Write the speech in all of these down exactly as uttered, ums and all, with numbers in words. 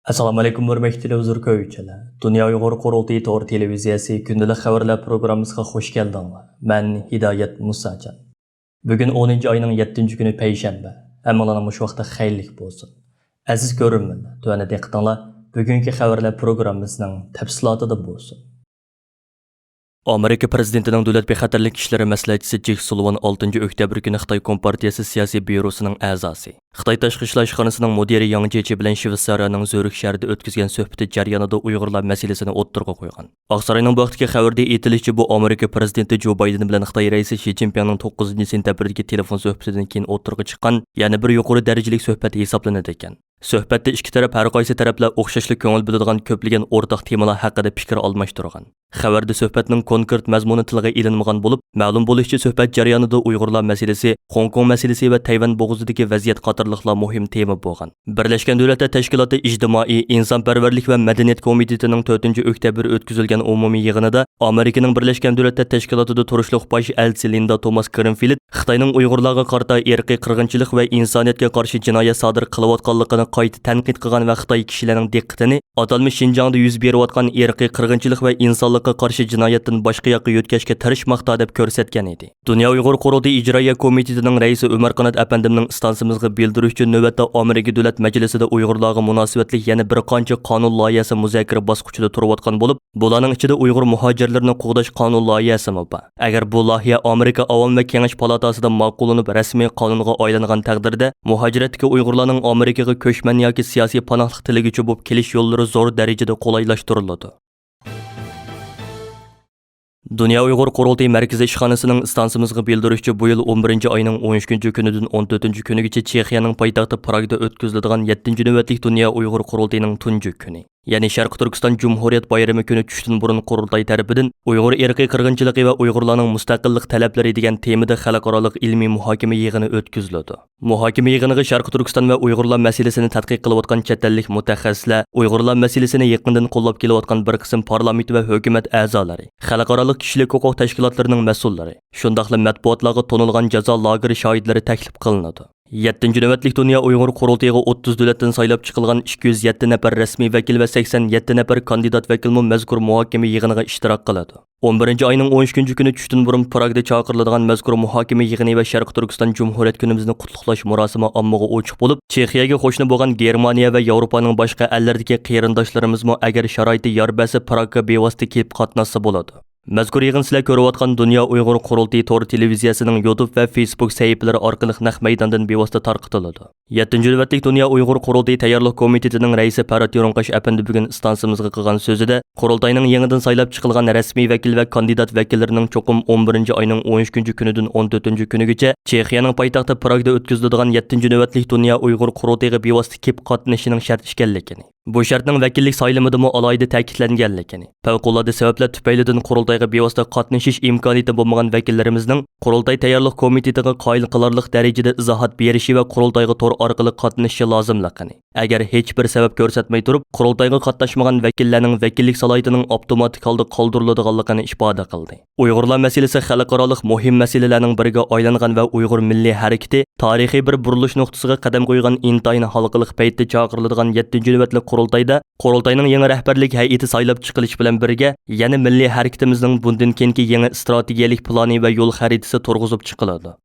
ئەسسالامۇئەلەيكۇم، ھۆرمەتلىك تېلېۋىزور كۆرگۈچىلەر. دۇنيا ئۇيغۇر قۇرۇلتىيى تور تېلېۋىزىيەسى كۈندىلىك خەۋەرلەر پروگراممىسىغا خۇش كەلدىڭلار. مەن ھىدايەت مۇساجان. بۈگۈن ئونىنچى ئاينىڭ يەتتىنچى كۈنى، پەيشەنبە. ھەممىڭلارنىڭ مۇشۇ ۋاقتى خەيرلىك بولسۇن. ئەزىز كۆرۈرمەنلەر، تۆۋەندە دىققىتىڭلار بۈگۈنكى خەۋەرلەر پروگراممىسىنىڭ تەپسىلاتىدا بولسۇن. ئامېرىكا پىرېزىدېنتىنىڭ دۆلەت بىخەتەرلىك ئىشلىرى مەسلىھەتچىسى جېك سۇلىۋان ئالتىنچى ئۆكتەبىر كۈنى خىتاي كومپارتىيەسى سىياسىي بيۇروسىنىڭ ئەزاسى، خىتاي تاشقى ئىشلار ئىشخانىسىنىڭ مۇدىرى ياڭ جيېچى بىلەن شۋېتسارىيەنىڭ زۈرۈك شەھىرىدە ئۆتكۈزگەن سۆھبىتى جەريانىدا ئۇيغۇرلار مەسىلىسىنى ئوتتۇرىغا قويغان. ئاقساراينىڭ بۇ ھەقتىكى خەۋىرىدە ئېيتىلىشىچە، بۇ ئامېرىكا پىرېزىدېنتى جو بايدېن بىلەن خىتاي رەئىسى شى جىنپىڭنىڭ توققۇزىنچى سېنتەبىردىكى تېلېفون سۆھبىتىدىن كېيىن ئوتتۇرىغا چىققان يەنە بىر يۇقىرى دەرىجىلىك سۆھبەت ھېسابلىنىدىكەن. سۆھبەتتە ئىككى تەرەپ ھەر قايسى تەرەپلەر ئوخشاشلا كۆڭۈل بۆلىدىغان كۆپلىگەن ئورتاق تېمىلار ھەققىدە پىكىر ئالماشتۇرغان. خەۋەردە سۆھبەتنىڭ كونكرېت مەزمۇنى تىلغا ئېلىنمىغان بولۇپ، مەلۇم بولۇشىچە، سۆھبەت جەريانىدا ئۇيغۇرلار مەسىلىسى، خوڭكوڭ مەسىلىسى ۋە تەيۋەن بوغۇزىدىكى ۋەزىيەت قاتارلىقلار مۇھىم تېما بولغان. بىرلەشكەن دۆلەتلەر تەشكىلاتى ئىجتىمائىي، ئىنسانپەرۋەرلىك ۋە مەدەنىيەت كومىتېتىنىڭ تۆتىنچى ئۆكتەبىر ئۆتكۈزۈلگەن ئومۇمىي يىغىنىدا ئامېرىكىنىڭ بىرلەشكەن دۆلەتلەر تەشكىلاتىدا تۇرۇشلۇق باش ئەلچىسى لىندا توماس گرىنفىلد خىتاينىڭ ئۇيغۇرلارغا قارىتا ئىرقىي قىرغىنچىلىق ۋە ئىنسانىيەتكە قارشى جىنايەت سادىر قىلىۋاتقانلىقىنى قايتا تەنقىد قىلغان ۋە خىتاي كىشىلەرنىڭ دىققىتىنى ئاتالمىش شىنجاڭدا يۈز بېرىۋاتقان ئىرقىي قىرغىنچىلىق ۋە ئىنسانلىققا قارشى جىنايەتتىن باشقا ياققا يۆتكەشكە تىرىشماقتا، دەپ كۆرسەتكەن ئىدى. دۇنيا ئۇيغۇر قۇرۇلتىيى ئىجرائىيە كومىتېتىنىڭ رەئىسى ئۆمەر قانات ئەپەندىمنىڭ ئىستانسىمىزغا بىلدۈرۈشىچە، نۆۋەتتە ئامېرىكا دۆلەت مەجلىسىدە ئۇيغۇرلارغا مۇناسىۋەتلىك يەنە بىر قانچە قانۇن لايىھەسى مۇزاكىرە باسقۇچىدا تۇرۇۋاتقان بولۇپ، بۇلارنىڭ ئىچىدە ئۇيغۇر مۇھاجىرلىرىنى قوغداش قانۇن لايىھەسىمۇ بار. ئەگەر بۇ لايىھە ئامېرىكا ئاۋام ۋە كېڭەش پالاتاسىدا ماقۇللىنىپ، رەسمىي قانۇنغا ئايلانغان تەقدىردە، مۇھاجىرەتتىكى ئۇيغۇرلارنىڭ ئامېرىكىغا كۆچمەن ياكى سىياسىي پاناھلىق تىلىگۈچى بولۇپ كېلىش يوللىرى زور دەرىجىدە قولايلاشتۇرۇلىدۇ. دۇنيا ئۇيغۇر قۇرۇلتىيى مەركىزىي ئىشخانىسىنىڭ ئىستانسىمىزغا بىلدۈرۈشىچە، بۇ يىل ئون بىرىنچى ئاينىڭ ئون ئۈچىنچى كۈنىدىن ئون تۆتىنچى كۈنىگىچە چېخىيەنىڭ پايتەختى پراگدا ئۆتكۈزۈلىدىغان يەتتىنچى نۆۋەتلىك دۇنيا ئۇيغۇر قۇرۇلتىيىنىڭ تۇنجى كۈنى، يەنى شەرقىي تۈركىستان جۇمھۇرىيەت بايرىمى كۈنى چۈشتىن بۇرۇن قۇرۇلتاي تەرىپىدىن ئۇيغۇر ئىرقىي قىرغىنچىلىقى ۋە ئۇيغۇرلارنىڭ مۇستەقىللىق تەلەپلىرى دېگەن تېمىدا خەلقئارالىق ئىلمىي مۇھاكىمە يىغىنى ئۆتكۈزۈلىدۇ. مۇھاكىمە يىغىنىغا شەرقىي تۈركىستان ۋە ئۇيغۇرلار مەسىلىسىنى تەتقىق قىلىۋاتقان چەت ئەللىك مۇتەخەسسىسلەر، ئۇيغۇرلار مەسىلىسىنى يېقىندىن قوللاپ كېلىۋاتقان بىر قىسىم پارلامېنت ۋە ھۆكۈمەت ئەزالىرى، خەلقئارالىق كىشىلىك ھوقۇق تەشكىلاتلىرىنىڭ مەسئۇللىرى، شۇنداقلا مەتبۇئاتلارغا تونۇلغان جازا لاگېرى شاھىتلىرى تەكلىپ قىلىنىدۇ. يەتتىنچى نۆۋەتلىك دۇنيا ئۇيغۇر قۇرۇلتىيىغا ئوتتۇز دۆلەتتىن سايلاپ چىقىلغان ئىككى يۈز يەتتە نەپەر رەسمىي ۋەكىل ۋە سەكسەن يەتتە نەپەر كاندىدات ۋەكىلمۇ مەزكۇر مۇھاكىمە يىغىنىغا ئىشتىراك قىلىدۇ. ئون بىرىنچى ئاينىڭ ئون ئۈچىنچى كۈنى چۈشتىن بۇرۇن پراگدا چاقىرىلىدىغان مەزكۇر مۇھاكىمە يىغىنى ۋە شەرقىي تۈركىستان جۇمھۇرىيەت كۈنىمىزنى قۇتلۇقلاش مۇراسىمى ئاممىغا ئوچۇق بولۇپ، چېخىيەگە قوشنا بولغان گېرمانىيە ۋە ياۋروپانىڭ باشقا ئەللىرىدىكى قېرىنداشلىرىمىزمۇ ئەگەر شارائىتى يار بەرسە، پراگغا بىۋاسىتە كېلىپ قاتناشسا بولىدۇ. مەزكۇر يىغىن سىلەر كۆرۈۋاتقان دۇنيا ئۇيغۇر قۇرۇلتىيى تور تېلېۋىزىيەسىنىڭ يۇتۇب ۋە فېيسبۇك سەھىپىلىرى ئارقىلىق نەق مەيداندىن بىۋاسىتە تارقىتىلىدۇ. يەتتىنچى نۆۋەتلىك دۇنيا ئۇيغۇر قۇرۇلتىيى تەييارلىق كومىتېتىنىڭ رەئىسى پەرھات يورۇڭقاش ئەپەندى بۈگۈن ئىستانسىمىزغا قىلغان سۆزىدە، قۇرۇلتاينىڭ يېڭىدىن سايلاپ چىقىلغان رەسمىي ۋەكىل ۋە كاندىدات ۋەكىللىرىنىڭ چوقۇم ئون بىرىنچى ئاينىڭ ئون ئۈچىنچى كۈنىدىن ئون تۆتىنچى كۈنىگىچە چېخىيەنىڭ پايتەختى پراگدا ئۆتكۈزۈلىدىغان يەتتىنچى نۆۋەتلىك دۇنيا ئۇيغۇر قۇرۇلتىيىغا بىۋاسىتە كېلىپ قاتنىشىشىنىڭ شەرت ئىكەنلىكىنى، بۇ شەرتنىڭ ۋەكىللىك سايلىمىدىمۇ ئالاھىدە تەكىتلەنگەنلىكىنى، پەۋقۇلئاددە سەۋەبلەر تۈپەيلىدىن قۇرۇلتايغا بىۋاسىتە قاتنىشىش ئىمكانىيىتى بولمىغان ۋەكىللىرىمىزنىڭ قۇرۇلتاي تەييارلىق كومىتېتىغا قايىل قىلارلىق دەرىجىدە ئىزاھات بېرىشى ۋە قۇرۇلتايغا تور ئارقىلىق قاتنىشىشى لازىملىقىنى، ئەگەر ھېچبىر سەۋەب كۆرسەتمەي تۇرۇپ، قۇرۇلتايغا قاتناشمىغان ۋەكىللەرنىڭ ۋەكىللىك سالاھىيىتىنىڭ ئاپتوماتىك ھالدا قالدۇرۇلىدىغانلىقىنى ئىپادە قىلدى. ئۇيغۇرلار مەسىلىسى خەلقئارالىق مۇھىم مەسىلىلەرنىڭ بىرىگە ئايلانغان ۋە ئۇيغۇر مىللىي ھەرىكىتى تارىخىي بىر بۇرۇلۇش نۇقتىسىغا قەدەم قويغان ئىنتايىن ھالقىلىق پەيتتە چاقىرىلىدىغان يەتتىنچى نۆۋەتلىك قۇرۇلتايدا، قۇرۇلتاينىڭ يېڭى رەھبەرلىك ھەيئىتى سايلاپ چىقىلىشى بىلەن بىرگە، يەنە مىللىي ھەرىكىتىمىزنىڭ بۇندىن كېيىنكى يېڭى ئىستراتېگىيەلىك پىلانى ۋە يول خەرىتىسى تۇرغۇزۇپ چىقىلىدۇ.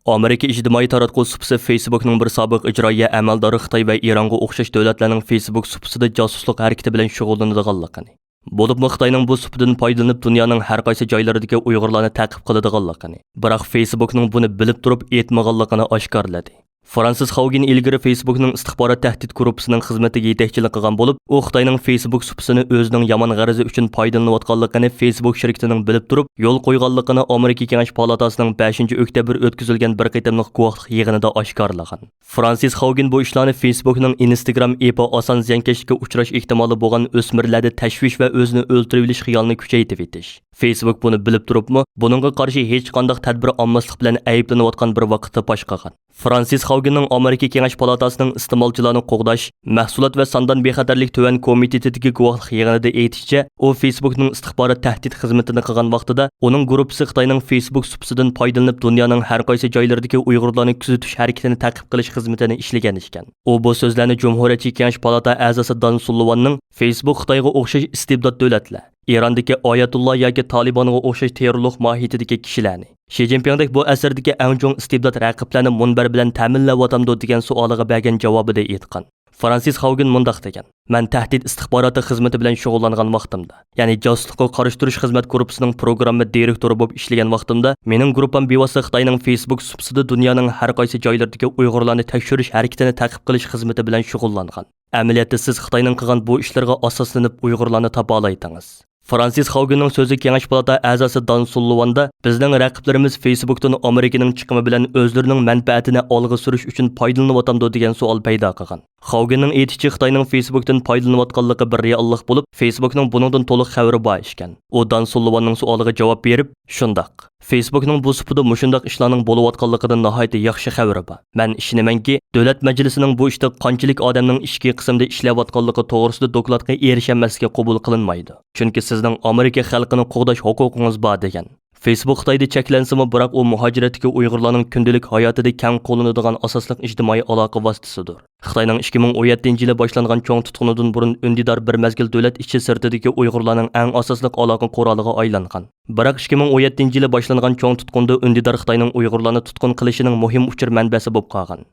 ئامېرىكا ئىجتىمائىي تاراتقۇ سۇپىسى فېيسبوكنىڭ بىر سابىق ئىجرائىيە ئەمەلدارى خىتاي ۋە ئىرانغا ئوخشاش دۆلەتلەرنىڭ فېيسبوك سۇپىسىدا جاسۇسلۇق ھەرىكىتى بىلەن شۇغۇللىنىدىغانلىقىنى، بولۇپمۇ خىتاينىڭ بۇ سۇپىدىن پايدىلىنىپ دۇنيانىڭ ھەر قايسى جايلىرىدىكى ئۇيغۇرلارنى تەقىب قىلىدىغانلىقىنى، بىراق فېيسبوكنىڭ بۇنى بىلىپ تۇرۇپ ئېيتمىغانلىقىنى ئاشكارىلىدى. فرانسىس خاۋگىن ئىلگىرى فېيسبوكنىڭ ئىستىخبارات تەھدىت گۇرۇپپىسىنىڭ خىزمىتىگە يېتەكچىلىك قىلغان بولۇپ، ئۇ خىتاينىڭ فېيسبوك سۇپىسىنى ئۆزىنىڭ يامان غەرىزى ئۈچۈن پايدىلىنىۋاتقانلىقىنى فېيسبوك شىركىتىنىڭ بىلىپ تۇرۇپ يول قويغانلىقىنى ئامېرىكا كېڭەش پالاتاسىنىڭ بەشىنچى ئۆكتەبىر ئۆتكۈزۈلگەن بىر قېتىملىق گۇۋاھلىق يىغىنىدا ئاشكارىلىغان. فرانسىس خاۋگىن بۇ ئىشلارنى فېيسبوكنىڭ ئىنستاگرام ئېپى ئاسان زىيانكەشلىككە ئۇچراش ئېھتىمالى بولغان ئۆسمۈرلەردە تەشۋىش ۋە ئۆزىنى ئۆلتۈرۈۋېلىش خىيالىنى كۈچەيتىۋېتىش، فېيسبوك بۇنى بىلىپ تۇرۇپمۇ بۇنىڭغا قارشى ھېچقانداق تەدبىر ئالماسلىق بىلەن ئەيىبلىنىۋاتقان بىر ۋاقىتتا پاش قىلغان. فرانسىس خاۋگېننىڭ ئامېرىكا كېڭەش پالاتاسىنىڭ ئىستېمالچىلارنى قوغداش، مەھسۇلات ۋە ساندان بىخەتەرلىك تۆۋەن كومىتېتىدىكى گۇۋاھلىق يىغىنىدا ئېيتىشىچە، ئۇ فېيسبۇكنىڭ ئىستىخبارات تەھدىت خىزمىتىنى قىلغان ۋاقتىدا، ئۇنىڭ گۇرۇپپىسى خىتاينىڭ فېيسبۇك سۇپىسىدىن پايدىلىنىپ، دۇنيانىڭ ھەر قايسى جايلىرىدىكى ئۇيغۇرلارنى كۆزىتىش ھەرىكىتىنى تەقىب قىلىش خىزمىتىنى ئىشلىگەن ئىكەن. ئۇ بۇ سۆزلەرنى جۇمھۇرىيەتچى كېڭەش پالاتا ئەزاسى دان سۇللىۋاننىڭ فېيسبۇك خىتايغا ئوخشاش ئىستىبدات دۆلەتلەر، ئىراندىكى ئايەتۇللا ياكى تالىبانغا ئوخشاش تېررورلۇق ماھىيىتىدىكى كىشىلەرنى، شى جىنپىڭدەك بۇ ئەسىردىكى ئەڭ چوڭ ئىستىبدات رەقىبلەرنى مۇنبەر بىلەن تەمىنلەۋاتامدۇ دېگەن سوئالىغا بەرگەن جاۋابىدا ئېيتقان. فرانسىس خاۋگېن مۇنداق دېگەن: مەن تەھدىت ئىستىخباراتى خىزمىتى بىلەن شۇغۇللانغان ۋاقتىمدا، يەنى جاسۇسلۇققا قارشى تۇرۇش خىزمەت گۇرۇپپىسىنىڭ پروگرامما دىرېكتورى بولۇپ ئىشلىگەن ۋاقتىمدا، مېنىڭ گۇرۇپپام بىۋاسىتە خىتاينىڭ فېيسبۇك سۇپىسىدا دۇنيانىڭ ھەر قايسى جايلىرىدىكى ئۇيغۇرلارنى تەكشۈرۈش ھەرىكىتىنى تەقىب قىلىش خىزمىتى بىلەن شۇغۇللانغان. ئەمەلىيەتتە سىز خىتاينىڭ قىلغان بۇ ئىشلىرىغا ئاساسلىنىپ ئۇيغۇرلارنى تاپالايتىڭىز. فرانسىس خاۋگېننىڭ سۆزى كېڭەش پالاتا ئەزاسى دان سۇللىۋاندا، بىزنىڭ رەقىبلىرىمىز فېيسبۇكتىن ئامېرىكىنىڭ چىقىمى بىلەن ئۆزلىرىنىڭ مەنپەئەتىنى ئالغا سۈرۈش ئۈچۈن پايدىلىنىۋاتامدۇ دېگەن سوئال پەيدا قىلغان. خاۋگېننىڭ ئېيتىشىچە، خىتاينىڭ فېيسبۇكتىن پايدىلىنىۋاتقانلىقى بىر رېئاللىق بولۇپ، فېيسبۇكنىڭ بۇنىڭدىن تولۇق خەۋىرى بار ئىكەن. ئۇ دان سۇللىۋاننىڭ سوئالىغا جاۋاب بېرىپ، شۇنداق. فېيسبۇكنىڭ بۇ سۇپىدا مۇشۇنداق ئىشلارنىڭ بولۇۋاتقانلىقىدىن ناھايىتى ياخشى خەۋىرى بار. مەن ئىشىنىمەنكى، دۆلەت مەجلىسىنىڭ بۇ ئىشتا قانچىلىك ئادەمنىڭ ئىچكى قىسىمدا ئىشلەۋاتقانلىقى توغرىسىدا دوكلاتقا ئېرىشەلمەسلىكى قوبۇل قىلىنمايدۇ. چۈنكى سىزنىڭ ئامېرىكا خەلقىنى قوغداش ھوقۇقىڭىز بار، دېگەن. فېيسبۇك خىتايدا چەكلەنسىمۇ، بىراق ئۇ مۇھاجىرەتتىكى ئۇيغۇرلارنىڭ كۈندىلىك ھاياتىدا كەڭ قوللىنىدىغان ئاساسلىق ئىجتىمائىي ئالاقە ۋاسىتىسىدۇر. خىتاينىڭ ئىككى مىڭ ئون يەتتىنچى يىلى باشلانغان چوڭ تۇتقۇنىدىن بۇرۇن ئۈندىدار بىر مەزگىل دۆلەت ئىچى سىرتىدىكى ئۇيغۇرلارنىڭ ئەڭ ئاساسلىق ئالاقە قورالىغا ئايلانغان. بىراق ئىككى مىڭ ئون يەتتىنچى يىلى باشلانغان چوڭ تۇتقۇندا ئۈندىدار خىتاينىڭ ئۇيغۇرلارنى تۇتقۇن قىلىشىنىڭ مۇھىم ئۇچۇر مەنبەسى بولۇپ قالغان.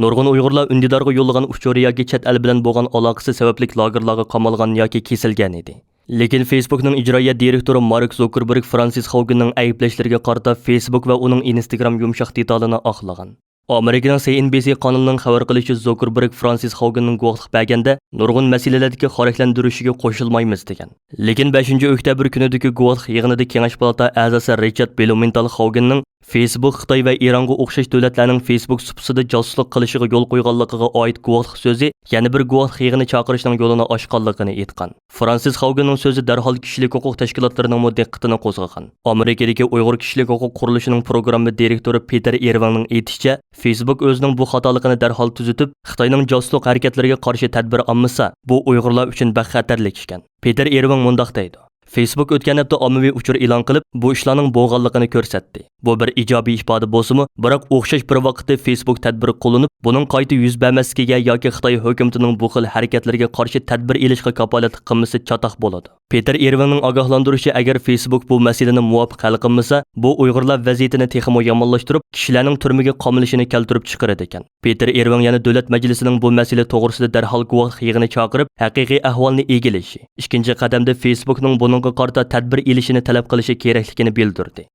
نۇرغۇن ئۇيغۇرلار ئۈندىدارغا يوللىغان ئۇچۇرى ياكى چەت ئەل بىلەن بولغان ئالاقىسى سەۋەبلىك لاگېرلارغا قامالغان ياكى كېسىلگەن ئىدى. لېكىن فېيسبۇكنىڭ ئىجرائىيە دىرېكتورى مارك زوكېربېرگ فرانسىس خاۋگېننىڭ ئەيىبلەشلىرىگە قارىتا فېيسبۇك ۋە ئۇنىڭ ئىنستاگرام يۇمشاق دېتالىنى ئاقلىغان. ئامېرىكىنىڭ سىئېنبىسى قانىلىنىڭ خەۋەر قىلىشىچە، زوكېربېرگ فرانسىس خاۋگېننىڭ گۇۋاھلىق بەرگەندە نۇرغۇن مەسىلىلەردىكى خورەكلەندۈرۈشىگە قوشۇلمايمىز، دېگەن. لېكىن بەشىنچى ئۆكتەبىر كۈنىدىكى گۇۋاھلىق يىغىنىدا كېڭەش پالاتا ئەزاسى رىچارد بلۇمېنتال خاۋگېننىڭ فېيسبۇك خىتاي ۋە ئىرانغا ئوخشاش دۆلەتلەرنىڭ فېيسبۇك سۇپىسىدا جاسۇسلۇق قىلىشىغا يول قويغانلىقىغا ئائىت گۇۋاھلىق سۆزى يەنە بىر گۇۋاھلىق يىغىنى چاقىرىشنىڭ يولىنى ئاچقانلىقىنى ئېيتقان. فرانسىس خاۋگېننىڭ سۆزى دەرھال كىشىلىك ھوقۇق تەشكىلاتلىرىنىڭمۇ دىققىتىنى قوزغىغان. ئامېرىكىدىكى ئۇيغۇر كىشىلىك ھوقۇق قۇرۇلۇشىنىڭ پروگرامما دىرېكتورى پېتېر ئىرۋىڭنىڭ ئېيتىشىچە، فېيسبۇك ئۆزىنىڭ بۇ خاتالىقىنى دەرھال تۈزىتىپ، خىتاينىڭ جاسۇسلۇق ھەرىكەتلىرىگە قارشى تەدبىر ئالمىسا، بۇ ئۇيغۇرلار ئۈچۈن بەك خەتەرلىك ئىكەن. پېتېر ئىرۋىڭ مۇنداق دەيدۇ: فېيسبۇك ئۆتكەن ھەپتە ئاممىۋى ئۇچۇر ئېلان قىلىپ، بۇ ئىشلارنىڭ بولغانلىقىنى كۆرسەتتى. بۇ بىر ئىجابىي ئىپادە بولسىمۇ، بىراق ئوخشاش بىر ۋاقىتتا فېيسبۇك تەدبىر قوللىنىپ، بۇنىڭ قايتا يۈز بەرمەسلىكىگە ياكى خىتاي ھۆكۈمىتىنىڭ بۇ خىل ھەرىكەتلىرىگە قارشى تەدبىر ئېلىشقا كاپالەتلىك قىلمىسا چاتاق بولىدۇ. پېتېر ئىرۋىننىڭ ئاگاھلاندۇرۇشىچە، ئەگەر فېيسبۇك بۇ مەسىلىنى مۇۋاپىق ھەل قىلمىسا، بۇ ئۇيغۇرلار ۋەزىيىتىنى تېخىمۇ يامانلاشتۇرۇپ، كىشىلەرنىڭ تۈرمىگە قامىلىشىنى كەلتۈرۈپ چىقىرىدىكەن. پېتېر ئىرۋىڭ يەنە دۆلەت مەجلىسىنىڭ بۇ مەسىلە توغرىسىدا دەرھال گۇۋاھلىق يىغىنى چاقىرىپ، ھەقىقىي ئەھۋالنى ئىگىلىشى، ئىككىنچى قەدەمدە فېيسبۇكنىڭ بۇنىڭغا قارىتا تەدبىر ئېلىشىنى تەلەپ قىلىشى كېرەكلىكىنى بىلدۈردى.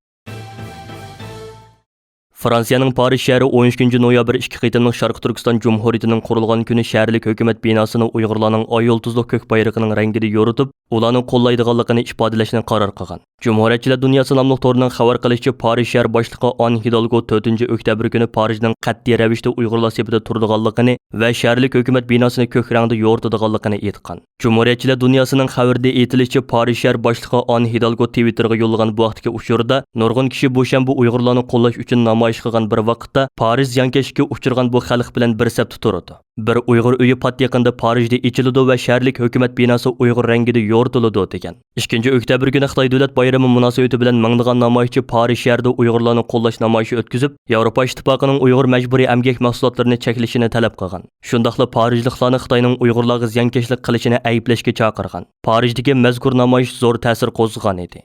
فرانسىيەنىڭ پارىژ شەھىرى ئون ئۈچىنچى نويابىر ئىككى قېتىملىق شەرقىي تۈركىستان جۇمھۇرىيىتىنىڭ قۇرۇلغان كۈنى شەھەرلىك ھۆكۈمەت بىناسىنى ئۇيغۇرلارنىڭ ئاي يۇلتۇزلۇق كۆك بايرىقىنىڭ رەڭگىدە يورۇتۇپ، ئۇلارنى قوللايدىغانلىقىنى ئىپادىلەشنى قارار قىلغان. جۇمھۇرىيەتچىلەر دۇنياسى ناملىق تورىنىڭ خەۋەر قىلىشىچە، پارىژ شەھەر باشلىقى ئان ھىدالگو تۆتىنچى ئۆكتەبىر كۈنى پارىژنىڭ قەتئىي رەۋىشتە ئۇيغۇرلار سېپىدە تۇرىدىغانلىقىنى ۋە شەھەرلىك ھۆكۈمەت بىناسىنى كۆك رەڭدە يورۇتىدىغانلىقىنى ئېيتقان. جۇمھۇرىيەتچىلەر دۇنياسىنىڭ خەۋىرىدە ئېيتىلىشىچە، پارىژ شەھەر باشلىقى ئان ھىدالگو تىۋىتتېرغا يوللىغان بۇ ھەقتىكى ئۇچۇردا، نۇرغۇن كىشى بۇ شەنبە ئۇيغۇرلارنى قوللاش ئۈچۈن نامايىش قىلغان بىر ۋاقىتتا، پارىژ زىيانكەشلىككە ئۇچرىغان بۇ خەلق بىلەن بىر سەپتە تۇرىدۇ. بىر ئۇيغۇر ئۆيى پات يېقىندا پارىژدا ئېچىلىدۇ ۋە شەھەرلىك ھۆكۈمەت بىناسى ئۇيغۇر رەڭگىدە يورۇتۇلىدۇ، دېگەن. ئىككىنچى ئۆكتەبىر كۈنى خىتاي دۆلەت بايرىمى مۇناسىۋىتى بىلەن مىڭلىغان نامايىشچى پارىژ شەھىرىدە ئۇيغۇرلارنى قوللاش نامايىشى ئۆتكۈزۈپ، ياۋروپا ئىتتىپاقىنىڭ ئۇيغۇر مەجبۇرىي ئەمگەك مەھسۇلاتلىرىنى چەكلىشىنى تەلەپ قىلغان. شۇنداقلا پارىژلىقلارنى خىتاينىڭ ئۇيغۇرلارغا زىيانكەشلىك قىلىشىنى ئەيىبلەشكە چاقىرغان. پارىژدىكى مەزكۇر نامايىش زور تەسىر قوزغىغان ئىدى.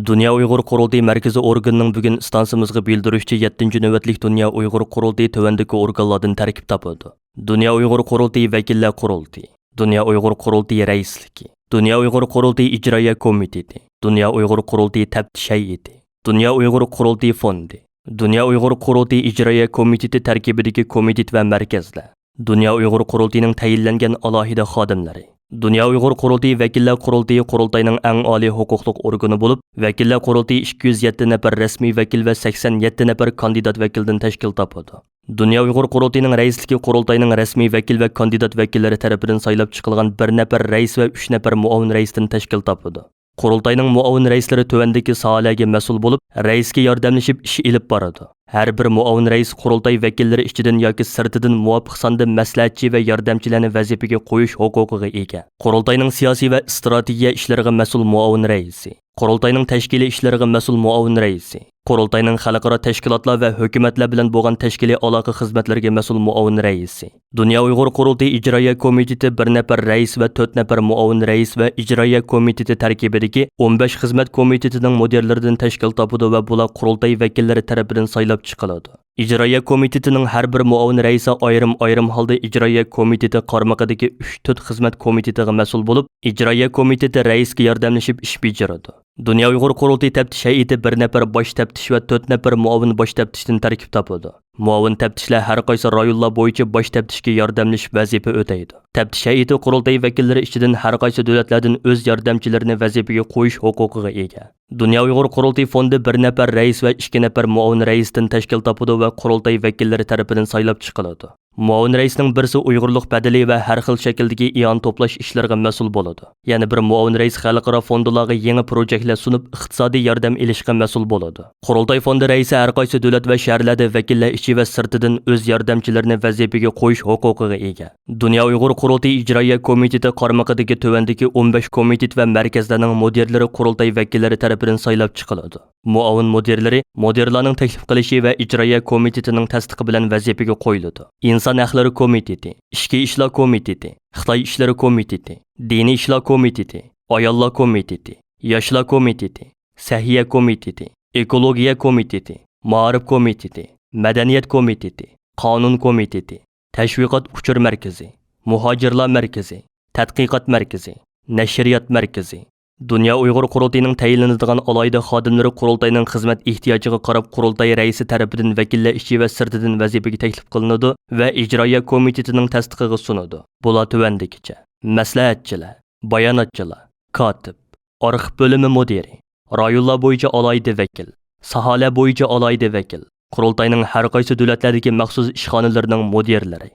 دۇنيا ئۇيغۇر قۇرۇلتىيى مەركىزىي ئورگىنىنىڭ بۈگۈن ئىستانسىمىزغا بىلدۈرۈشىچە، يەتتىنچى نۆۋەتلىك دۇنيا ئۇيغۇر قۇرۇلتىيى تۆۋەندىكى ئورگانلاردىن تەركىب تاپىدۇ: دۇنيا ئۇيغۇر قۇرۇلتىيى ۋەكىللەر قۇرۇلتىيى، دۇنيا ئۇيغۇر قۇرۇلتىيى رەئىسلىكى، دۇنيا ئۇيغۇر قۇرۇلتىيى ئىجرائىيە كومىتېتى، دۇنيا ئۇيغۇر قۇرۇلتىيى تەپتىش ھەيئىتى، دۇنيا ئۇيغۇر قۇرۇلتىيى فوندى، دۇنيا ئۇيغۇر قۇرۇلتىيى ئىجرائىيە كومىتېتى تەركىبىدىكى كومىتېت ۋە مەركەزلەر، دۇنيا ئۇيغۇر قۇرۇلتىيىنىڭ تەيىنلەنگەن ئالاھىدە خادىملىرى، دۇنيا ئۇيغۇر قۇرۇلتىيى ۋەكىللەر قۇرۇلتىيى قۇرۇلتاينىڭ ئەڭ ئالىي ھوقۇقلۇق ئورگىنى بولۇپ، ۋەكىللەر قۇرۇلتىيى ئىككى يۈز يەتتە نەپەر رەسمىي ۋەكىل ۋە سەكسەن يەتتە نەپەر كاندىدات ۋەكىلدىن تەشكىل تاپىدۇ. دۇنيا ئۇيغۇر قۇرۇلتىيىنىڭ رەئىسلىكى قۇرۇلتاينىڭ رەسمىي ۋەكىل ۋە كاندىدات ۋەكىللىرى تەرىپىدىن سايلاپ چىقىلغان بىر نەپەر رەئىس ۋە ئۈچ نەپەر مۇئاۋىن رەئىستىن تەشكىل تاپىدۇ. قۇرۇلتاينىڭ مۇئاۋىن رەئىسلىرى تۆۋەندىكى ساھەلەرگە مەسئۇل بولۇپ، رەئىسكە ياردەملىشىپ ئىش ئېلىپ بارىدۇ. ھەر بىر مۇئاۋىن رەئىس قۇرۇلتاي ۋەكىللىرى ئىچىدىن ياكى سىرتىدىن مۇۋاپىق ساندا مەسلىھەتچى ۋە ياردەمچىلەرنى ۋەزىپىگە قويۇش ھوقۇقىغا ئىگە. قۇرۇلتاينىڭ سىياسىي ۋە ئىستراتېگىيە ئىشلىرىغا مەسئۇل مۇئاۋىن رەئىسى، قۇرۇلتاينىڭ تەشكىلىي ئىشلىرىغا مەسئۇل مۇئاۋىن رەئىسى، قۇرۇلتاينىڭ خەلقئارا تەشكىلاتلار ۋە ھۆكۈمەتلەر بىلەن بولغان تەشكىلىي ئالاقە خىزمەتلىرىگە مەسئۇل مۇئاۋىن رەئىسى، دۇنيا ئۇيغۇر قۇرۇلتىيى ئىجرائىيە كومىتېتى بىر نەپەر رەئىس ۋە تۆت نەپەر مۇئاۋىن رەئىس ۋە ئىجرائىيە كومىتېتى تەركىبىدىكى ئون بەش خىزمەت كومىتېتىنىڭ مۇدىرلىرىدىن تەشكىل تاپىدۇ ۋە بۇلار قۇرۇلتاي ۋەكىللىرى تەرىپىدىن سايلاپ چىقىلىدۇ. ئىجرائىيە كومىتېتىنىڭ ھەر بىر مۇئاۋىن رەئىسى ئايرىم-ئايرىم ھالدا ئىجرائىيە كومىتېتى قارمىقىدىكى ئۈچ تۆت خىزمەت كومىتېتىغا مەسئۇل بولۇپ، ئىجرائىيە كومىتېتى رەئىسكە ياردەملىشىپ ئىش بېجىرىدۇ. دۇنيا ئۇيغۇر قۇرۇلتىيى تەپتىش ھەيئىتى بىر نەپەر باش تەپتىش ۋە تۆت نەپەر مۇئاۋىن باش تەپتىشتىن تەركىب تاپىدۇ. مۇئاۋىن تەپتىشلەر ھەر قايسى رايونلار بويىچە باش تەپتىشكە ياردەملىشىپ ۋەزىپە ئۆتەيدۇ. تەپتىش ھەيئىتى قۇرۇلتاي ۋەكىللىرى ئىچىدىن ھەر قايسى دۆلەتلەردىن ئۆز ياردەمچىلىرىنى ۋەزىپىگە قويۇش ھوقۇقىغا ئىگە. دۇنيا ئۇيغۇر قۇرۇلتىيى فوندى بىر نەپەر رەئىس ۋە ئىككى نەپەر مۇئاۋىن رەئىستىن تەشكىل تاپىدۇ ۋە قۇرۇلتاي ۋەكىللىرى تەرىپىدىن سايلاپ چىقىلىدۇ. مۇئاۋىن رەئىسنىڭ بىرسى ئۇيغۇرلۇق بەدىلى ۋە ھەر خىل شەكىلدىكى ئىئانە توپلاش ئىشلىرىغا مەسئۇل بولىدۇ. يەنە بىر مۇئاۋىن رەئىس خەلقئارا فوندلارغا يېڭى پروژېكتلەر سۇنۇپ، ئىقتىسادىي ياردەم ئېلىشقا مەسئۇل بولىدۇ. قۇرۇلتاي فوندى رەئىسى ھەر قايسى دۆلەت ۋە شەھەرلەردە ۋەكىللەر ئىچى ۋە سىرتىدىن ئۆز ياردەمچىلىرىنى ۋەزىپىگە قويۇش ھوقۇقىغا ئىگە. دۇنيا ئۇيغۇر قۇرۇلتىيى ئىجرائىيە كومىتېتى قارمىقىدىكى تۆۋەندىكى ئون بەش كومىتېت ۋە مەركەزلەرنىڭ مۇدىرلىرى قۇرۇلتاي ۋەكىللىرى تەرىپىدىن سايلاپ چىقىلىدۇ. مۇئاۋىن مۇدىرلىرى مۇدىرلارنىڭ تەكلىپ قىلىشى ۋە ئىجرائىيە كومىتېتىنىڭ تەستىقى بىلەن ۋەزىپىگە قويۇلىدۇ. ئىنسان ھەقلىرى كومىتېتى، ئىچكى ئىشلار كومىتېتى، خىتاي ئىشلىرى كومىتېتى، دىنىي ئىشلار كومىتېتى، ئاياللار كومىتېتى، ياشلار كومىتېتى، سەھىيە كومىتېتى، ئېكولوگىيە كومىتېتى، مائارىپ كومىتېتى، مەدەنىيەت كومىتېتى، قانۇن كومىتېتى، تەشۋىقات ئۇچۇر مەركىزى، مۇھاجىرلار مەركىزى، تەتقىقات مەركىزى، نەشرىيات مەركىزى، دۇنيا ئۇيغۇر قۇرۇلتىيىنىڭ تەيىنلىنىدىغان ئالاھىدە خادىملىرى قۇرۇلتاينىڭ خىزمەت ئېھتىياجىغا قاراپ قۇرۇلتاي رەئىسى تەرىپىدىن ۋەكىللەر ئىچى ۋە سىرتىدىن ۋەزىپىگە تەكلىپ قىلىنىدۇ ۋە ئىجرائىيە كومىتېتىنىڭ تەستىقىغا سۇنىدۇ. بۇلار تۆۋەندىكىچە: مەسلىھەتچىلەر، باياناتچىلار، كاتىپ، ئارخىپ بۆلۈمى مۇدىرى، رايونلار بويىچە ئالاھىدە ۋەكىل، ساھەلەر بويىچە ئالاھىدە ۋەكىل، قۇرۇلتاينىڭ ھەر قايسى دۆلەتلەردىكى مەخسۇس ئىشخانىلىرىنىڭ مۇدىرلىرى.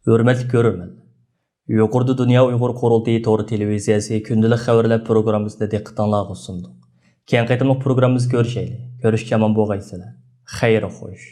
ھۆرمەتلىك كۆرۈرمەن، يۇقىرىدا دۇنيا ئۇيغۇر قۇرۇلتىيى تور تېلېۋىزىيەسى كۈندىلىك خەۋەرلەر پروگراممىسىنى دىققىتىڭلارغا سۇندۇق. كېيىنكى قېتىملىق پروگراممىمىزدا كۆرۈشەيلى. كۆرۈشكە ئامان بولغايسىلەر. خەير خوش.